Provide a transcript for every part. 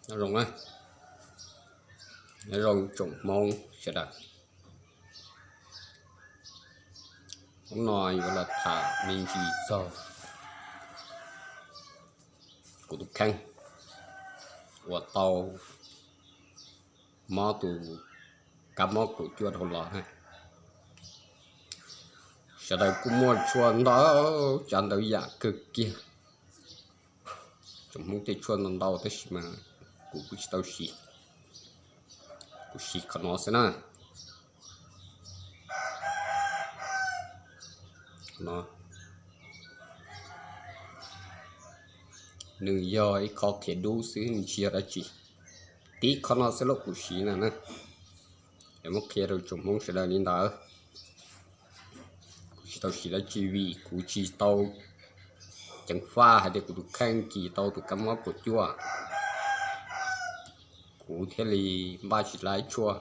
Nyob zoo na, nyob zoo tsoom Hmoob sawv daws. Hnub no yuav los tham me ntsis txog kuv tus kheej uas tau mob tus kab mob kaum cuaj dhau los na. Sawv daws kuj muaj tshuaj ntau tsav ntau yam kawg kiag. Tsoom Hmoob tej tshuaj ntau ntau tab sis mas kuv kuj tsis tau siv, kuv siv qhov no xwb na. Nws yog ib qho qhiav dub xwb, nws tsis yog dab tsi. Tib qhov no xwb los kuv siv na na. Es muab qhia rau tsoom Hmoob sawv daws li ntawd. Kuv tsis tau siv dab tsi vim kuv tsis tau ceev faj hais tias kuv tus kheej kis tau tus kab mob kaum cuaj, kuv thiaj li npaj tsis laib tshuaj.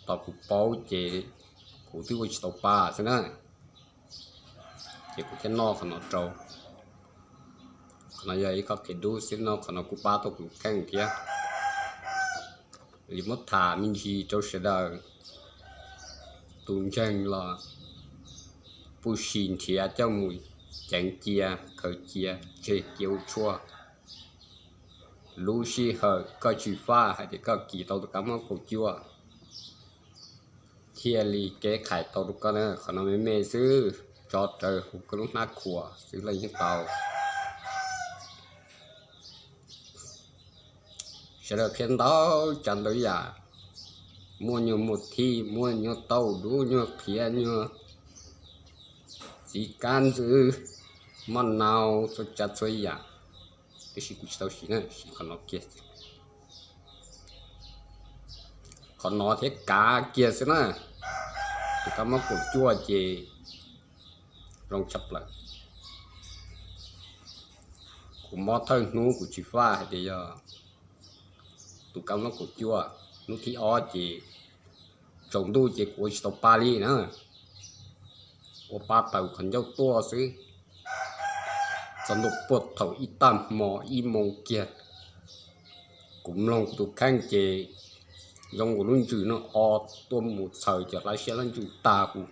Tos kuv paub ces kuv twb ua tsis tau pa xwb na, ces kuv thiaj noj qhov no rau. Qhov no yog ib qho qhiav dub xwb no, qhov no kuj pab tau kuv kheej thiab. Li muab tham me ntsis rau sawv daws, tus ntseeg los puj sim nrhiav coj mus ceev cia, khaws cia, tseg cia ua tshuaj. Lub sij hawm koj tsis faj hais tias koj kis tau tus kab mob kaum cuaj, thiaj li keb qhais tau rau koj na. Qhov no me me xwb, tso raws hauv koj lub hnab khuam xwb los yeej tau. Sawv daws qhia ntau tsav ntau yam, muaj nyuag muaj thij, muaj nyuag tauj dub, nyuag qhiav, nyuag txiv kab ntxwv, maj nau, txhua tsav txhua yam, tiam sis kuv tsis tau siv na, siv qhov no kiag. Qhov no thiab kav kiag xwb na, tus kab mob kaum cuaj ces zoo tshaj plaws. Kuv mob thawj hnub kuv tsis faj hais tias yog tus kab mob kaum cuaj, hnub thib ob ces tsaus ntuj ces kuv ua tsis tau pa li na, ua pa tawm qhov ncauj tuaj xwb. Txog ntua puag thaum ib tag hmo ib moos kiag, kuv mloog kuv tus kheej ces zoo nkaus lub ntsws no o tuaj mus txhaws cov hlab siab hlab ntsws tag, kuv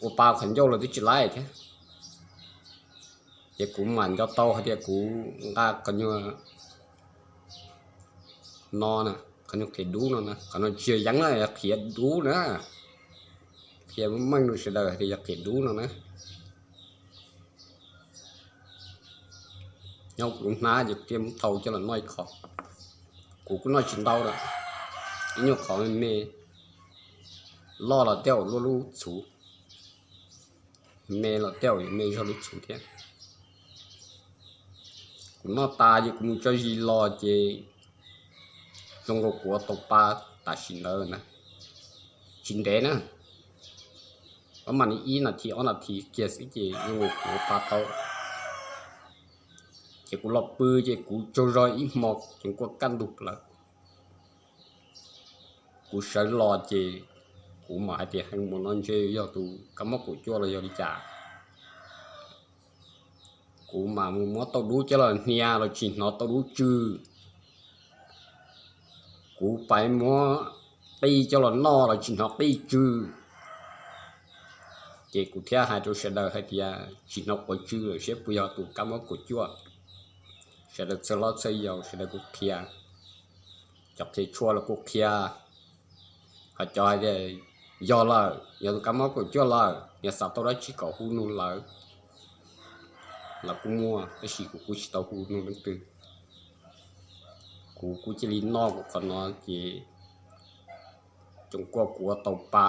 ua pa qhov ncauj los twb tsis laib thiab. Ces kuv mam nco tau hais tias kuv nqa qhov nyuag no na, qhov nyuag qhiav dub no na, qhov no tsis yog yeeb na, yog qhiav dub na. Qhia meej rau sawv daws hais tias yog qhiav dub no na. Nyob kuv lub hnab ces kuv thiaj muab thau coj los noj ib qho. Kuv kuj noj tsis ntau lawm, ib nyuag qhov me me, loj los tej zaum luaj lub txhuv, me los tej zaum yuav me zog lub txhuv thiab. Kuv noj tas ces kuv mus tso zis los ces zoo nkaus kuv ua tau pa tam sim ntawd na, tsis ntev na, ob mam li ib nas this ob nas this kiag xwb ces zoo nkaus kuv ua pa tau. Ces kuv los pw ces kuv tsaug zog ib hmo ces kuj kaj ntug plaws. Kuv sawv los ces kuv mam hais tias heev mus no ntshe yog tus kab mob kaum cuaj los yog li cas. Kuv mam mus muab tauj dub coj los hnia los tsis hnov tauj dub tsw. Kuv pais muab qij coj los noj los tsis hnov qij tsw. Ces kuv thiaj hais rau sawv daws hais tias tsis hnov quav tsw lawm, saib puas yog tus kab mob kaum cuaj. Sawv daws txhua hlob txhua yau sawv daws kuj qhia, cov qhia tshuaj los kuj qhia. Ho cov hais tias yog lawm, yog tus kab mob kaum cuaj lawm, yog xav tau dab tsi kom hu nug lawv, lawv kuj muaj, tab sis kuv kuj tsis tau hu nug leej twg. Kuv kuj cia li noj kuv qhov no ces coom kuaj kuv ua tau pa,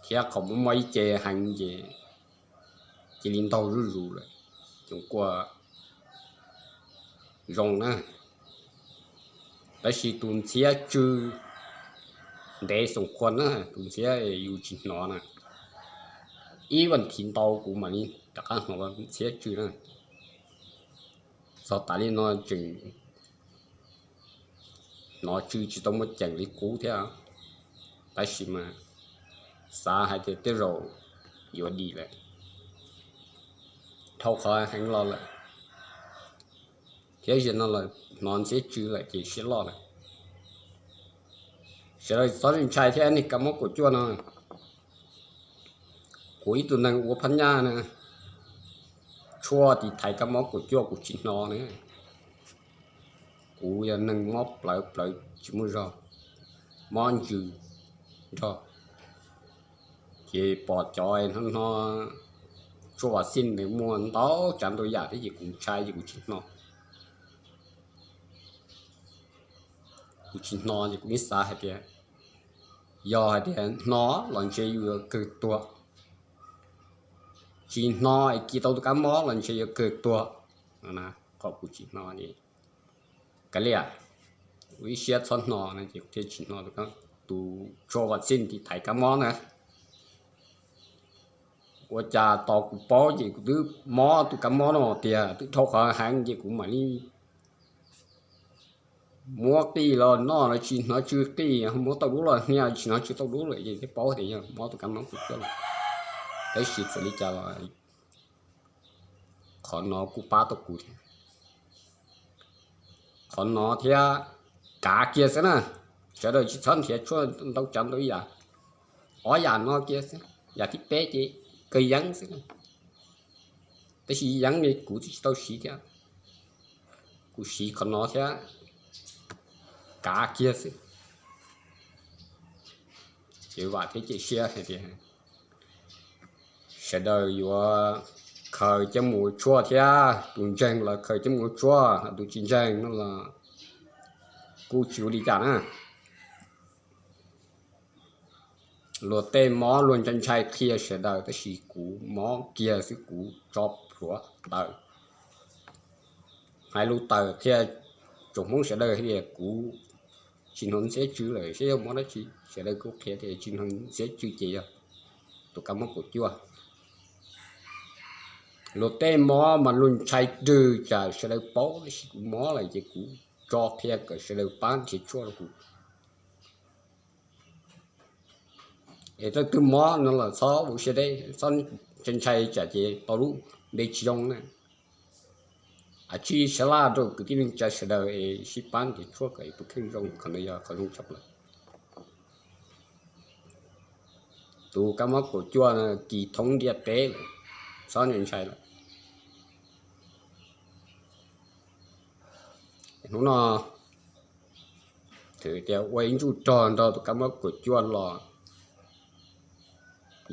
thiab qhov muaj muaj ib ce heev ces cia li ntaug zuj zus lawm, coom kuaj zoo na. Tab sis tus ntxhiab tsw ntev xoom qhuas na, tus ntxhiab yus tsis hnov na, ib vas thiv ntau kuv mam li rov qab hnov ntxhiab tsw na. Txog tas li no tseem hnov tsw tsis tau muaj ceem li qub thiab, tab sis mas xav hais tias tej zaum yuav dim lawm, dhau qhov heev los lawm. thiab zaum no los hnov ntxhiab tsw lawm ces siab loj lawm. Sawv daws txhob ntshai thiab, niag kab mob kaum cuaj no, kuv ib tug neeg ua phab nyaj na, tshuaj tiv thaiv kab mob kaum cuaj kuv tsis hnov na. Kuv yog neeg mob plawv, plawv tsis muaj zog, mob ntsws nrog, ces pom cov hnov hnov tshuaj vaccine ntawd muaj ntau tsav ntau yam thiab ces kuv ntshai ces kuv tsis hnov. Kuv tsis hnov ces kuv yeej xav hais tias, yog hais tias hnov los ntshe yus yuav kawg tuag, tsis hnov es kis tau tus kab mob los ntshe yuav kawg tuag. Qhov kuv tsis hnov, kav liam, ua ib siab txhob hnov no ces kuv thiaj tsis hnov tus tshuaj vaccine tiv thaiv kab mob na. Ua cas tos kuv paub ces kuv twb mob tus kab mob no tiag, twb dhau qhov heev ces kuv mam li muab qij los noj los tsis hnov tsw qij, muab tau dub los hnia tsis hnov tsw tau dub lawm ces thiaj paub tias yog mob tus kab mob kaum cuaj lawm. Tab sis txawm li cas los qhov no kuj pab tau kuv thiab. Qhov no thiab kav kiag xwb na, sawv daws tsis txhob nrhiav tshuaj ntau tsav ntau yam, ob yam no kiag xwb, yam thib peb ces kawg yeeb xwb na. Tab sis yeeb li kuv twb tsis tau siv thiab, kuv siv qhov no thiab kav kiag xwb. Ces vam thiab cia siab hais tias sawv daws yuav khaws coj mus ua tshuaj thiab, tus ntseeg los khaws coj mus ua tshuaj, tus tsis ntseeg no los kuj tsis ua li cas na. Luag tej mob luag ntshai ntshai qhia sawv daws, tab sis kuv mob kiag xwb kuv tso plhuav tawm, hais lus tawm qhia tsoom Hmoob sawv daws hais tias kuv tsis hnov ntxhiab tsw lawm, saib yog mob dab tsi. Sawv daws kuj qhia tias tsis hnov ntxhiab tsw ces yog tus kab mob kaum cuaj. Luag tej mob mas luag ntshai rwg tsam sawv daws paub, tab sis kuv mob lawm ces kuv tso qhia kom sawv daws pab nrhiav tshuaj rau kuv. Es leej twg mob no los txhob ua siab deb, txhob ntshai ntshai tsam ces tau lub npe tsis zoo na. Ab, tsis sab laj rau kwv tij neej tsa sawv daws es sib pab nrhiav tshuaj kom tus kheej zoo, qhov ntawd yog qhov zoo tshaj plaws. Tus kab mob kaum cuaj no kis thoob ntiaj teb lawm, txhob ntshai lawm. Hnub no thwm tias ua ib ntsuj rog nrog tus kab mob kaum cuaj los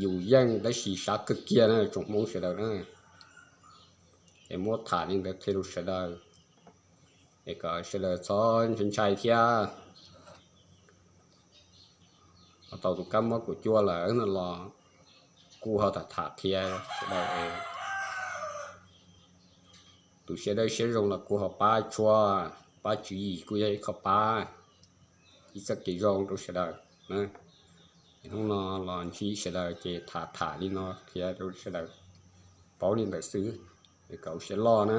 yus yeej, tab sis sab kawg kiag na tsoom Hmoob sawv daws na. Es muab tham li ntawd qhia rau sawv daws, es kom sawv daws txhob ntshai ntshai thiab. Ho tau tus kab mob kaum cuaj lawm no los kuj ho tham tham qhia sawv daws es tus siab dawb siab zoo los kuj ho pab tshuaj, pab tswv yim kuj yog ib qho pab, ib txoj kev zoo rau sawv daws. Hnub no los ntsib sawv daws ces tham tham li no qhia rau sawv daws paub li ntawd xwb, es kom ua siab loj na.